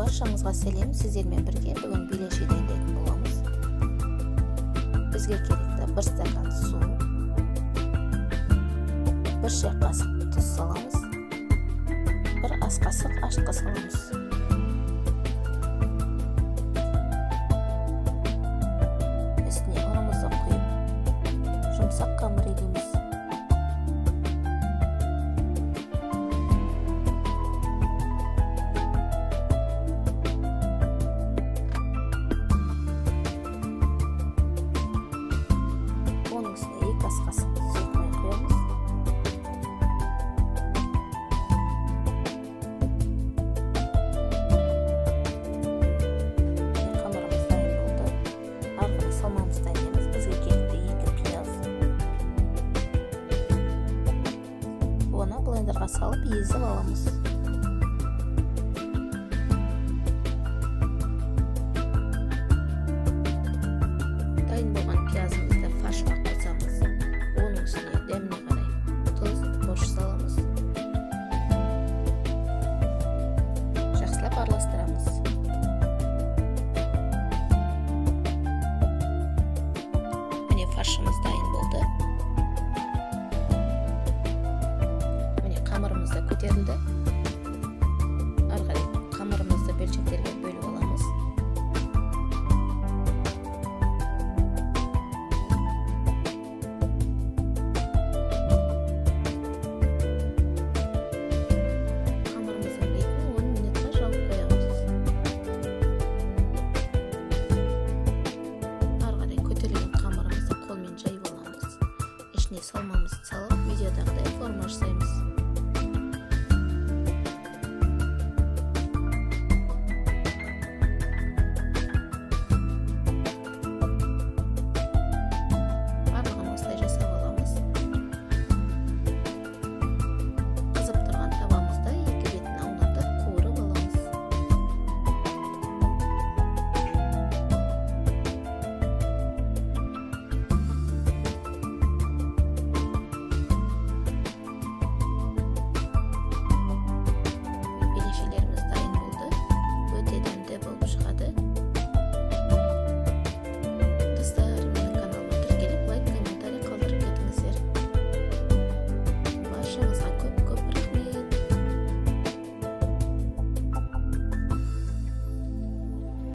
Баршаңызға сәлем! Сіздермен бірге бүгін беляши дайындайтын боламыз. Бізге керекті 1 стакан су, 1 шай қасық тұз саламыз, 1 ас қасық ашытқы саламыз. Үстіне ұнымызды құйып, жұмсақ қамыр илейміз. Оның үстіне 2 ас қасық сұйық май құямыз. Қамырымыз дайын болды. Ары қарай салмамызды дайындаймыз. Бізге керекті 2 пияз. Оны блендерға салып езіп аламыз. Дайын болған пиязымызды фаршқа қосамыз. Оның үстіне дәміне қарай тұз, бұрыш саламыз. Жақсылап араластырамыз.